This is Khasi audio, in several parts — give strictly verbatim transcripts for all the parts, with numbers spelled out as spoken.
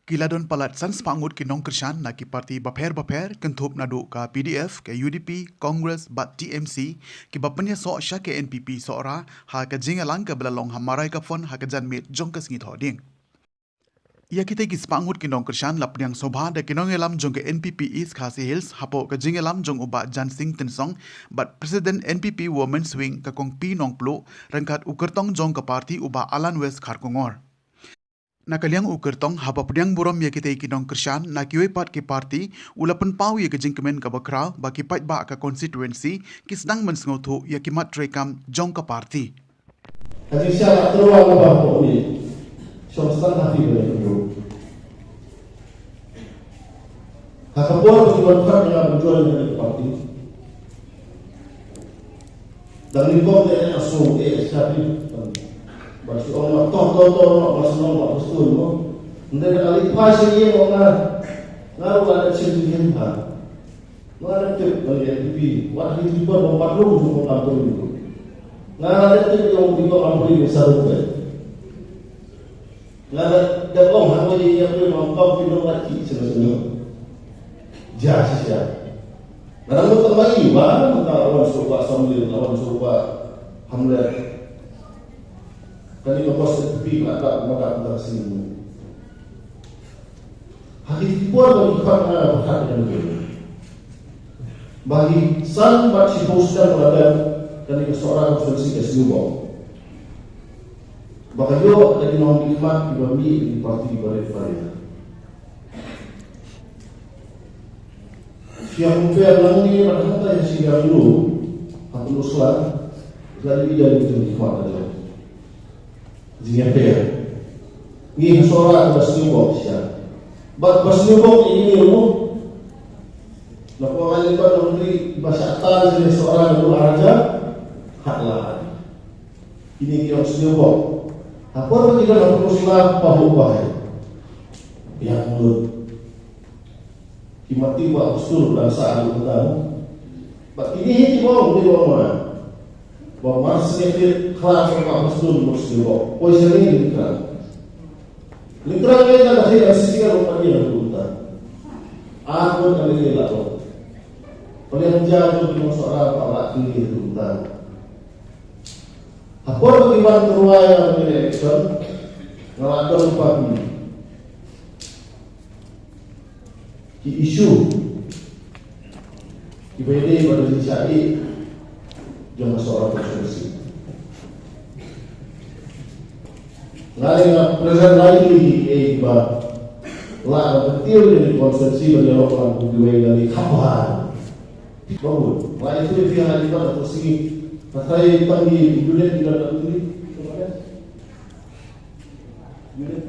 Ki la don palat san spah ngut ki nongkyrshan na ki parti bapher bapher, kynthup naduh ka P D F, ka U D P, Congress bad T M C, kiba pynïasoh sha ka N P P Sohra ha ka jingïalang kaba la long ha Maraikaphon ha ka janmiet jong ka sngi Thohdieng. Ïa kitei ki spah ngut ki nongkyrshan la pdiang sngewbha da ki nongïalam jong ka N P P East Khasi Hills hapoh ka jingïalam jong u Bah Jansing Tynsong bad President N P P Women's Wing ka Kong P Nongpluh, ryngkat u kyrtong jong ka parti u Bah Alan West Kharkongor. Na ka liang u kyrtong, haba pdiang burom ïa kitei ki nongkyrshan na kiwei pat ki parti, u la pynpaw ïa ka jingkmen kaba khraw ba ki paidbah ka constituency ki sdang ban sngewthuh ïa ki mat treikam jong ka parti. Ka jingshisha la tyrwa lypa hapoh une. Shong sdang ha phi ba ïa ka bru. Ha ka por ba ki wan khot ïa nga ban join ïa ka parti. Dang nyngkong te nga sngew eh sha phi. Ba shu ong ma toh toh toh ma ba shu ong ba pastun mo. Nde ka ali phai sha ïing ong nga. Nga ruh la dep shem ïing ha. Nga dep tip ban ïa N P P, wat hi ki por ban pat rung jong ka kam pynrung. Nga dep tip ïa u, ïa u kam pynrung sa rung peit. Nga dep ong ha ko ïa ïa pynrung ban kam pynrung la ki sien sien. Ja shisha. Nga dang mut tang ba i ba, nga wan shuwa ba Samlin, nga wan shuwa ba Hamlet. Kane ka bos N P P nga dap, nga dap tang sien. Ha ki por ba ki khot nga ba khot ïa ka. Ba ki san bad shiphew snem ba la dep kane ka Sohra constituency ka sniewbok. Ba ka ïoh da ki nongmihkhmat kiba mih na ki parti barit barit. Shu ïa compare nangne bad hangta ïa shi ïa mlu ha Pynursla. La ïohi ïa ki jingmihkhmat ka jong. Jingïapher. Ngi ha Sohra ka ba sniewbok shisha. Bad ba sniewbok ïa ngi ruh. Napoh ngi bad nongri ba shah tan jingïa Sohra ka ba arja. Hak la. Kine ki ong sniewbok. Ha por ba ki dang ha Pynursla pahuh ba hai. Ïa mulut. Ki mati ba usul dan sa alu kita. Ba kini hi ki bom, ni bom mana. Ba mar sini ki khla sa ba usul mesti bom. Poi sini ni kra. Ni kra ni na hi sisi ka rupa dia tu ta. Aku kami ni la tu. Paling jauh tu masa apa lah kini tu ta. Ha por ba ki wan tyrwa ïa ka election, nga la don pat ki issue kiba ïadei bad ka jingshah ïeh jong ka Sohra constituency. Nga la nga present lai ki, eh, kiba la ka kyntiew ïa ka constituency ba ïalok lang kum kiwei na ki kham bha. Babu, nga ïathuh ïa phi ha ïing ba ka sngi. Ka trai tang ki unit ki don ka unit. Unit.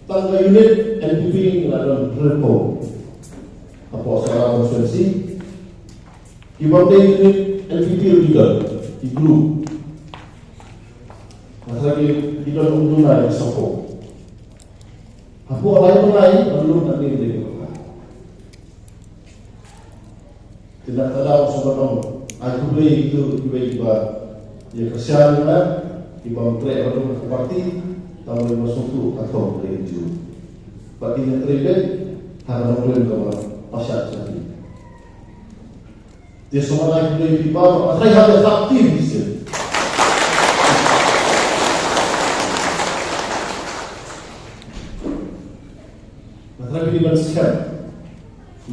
Tang ka unit N P P ngi la don hynriewphew. Hapoh Sohra constituency. Ki bym dei unit N P P ruh ki don. Ki group. Nga trai ki, ki don um duna ïa sawphew. Hapoh lai pynlai, ka lum ka ding ding. Te nangta da u sngewbha ong, ai khublei ïa kito kiwei kiba ïa kyrshan ïa nga, kiba ym treh haduh ka parti, tang ba sngewthuh ka thong ka ïa jur. Bad ïa trei beit ha ka nongrim kaba pashah sha ki. Te sngewbha ai khublei ïa phi baroh, ka trai ha ka thap team shisha. Ka trai phi ban skhem.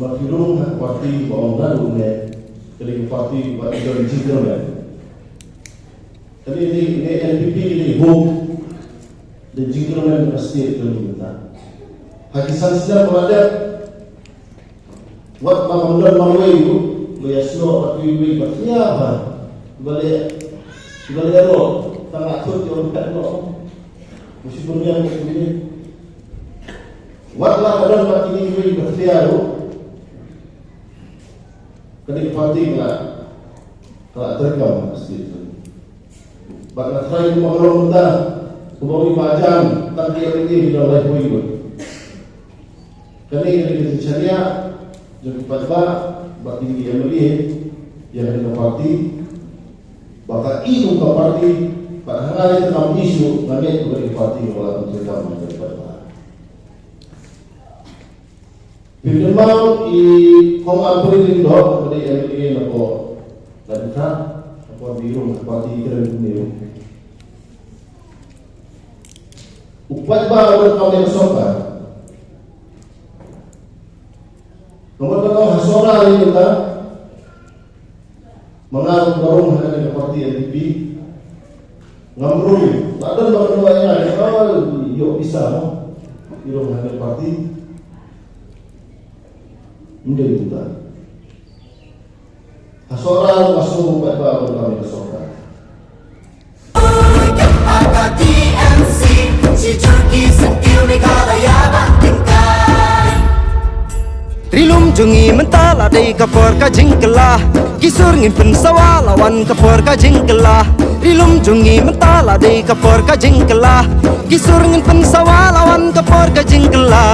Ba phi rung ha ka parti ba ong naduh ne, ka dei ka parti ba i don jingkyrmen. Ka dei ne, ne N P P ka dei hope. Da jingkyrmen ka state ka dei mynta. Ha ki san snem ba la dep. Wat ba kam don marwei ruh, ba ïa snoh ba kiwei ba tlia ba. Ba leh, ba leh ruh, tang la thut ïa u phet ruh. Ba shi pynmiang ba shi pynmiang. Wat la ka don ba kine kiwei ba tlia ruh. Ka dei ka parti ka la, ka la treikam ha ka state. Bad nga tharai kumba ka long mynta, kumba ong i Bah Jan, tang ki M L A ki dang laiphew ngut. Kane ka dei ka jingshaniah jong ki paidbah bad kine ki M L A ïa kane ka parti. Ba ka i kum ka parti, bad ha nga lei te kam issue, nga ngeit ba kane ka parti ka la pyntrei kam ïa ki paidbah. Pynlong i Kong Ampareen Lyngdoh, ka dei M L A na pdeng Laitumkhrah, na pdeng biru, na party kren kumne. U paidbah u don kam ïa ka sorkar. Namar kata ha Sohra ri mynta, ma nga ruh nga rung ha kane ka party N P P. Ngam rung, la don ba ka rung ïa nga, ïoh pisa mo. I rung ha kane ka party. Ym dei kumta. Ha Sohra ruh nga sngew ba ba ka kam ïa ka sorkar. Ri lum jong ngi mynta la dei ka por ka jingkylla. Ki sur ngin pynsawa la wan ka por ka jingkylla. Ri lum jong ngi mynta la dei ka por ka jingkylla. Ki sur ngin pynsawa la wan ka por ka jingkylla.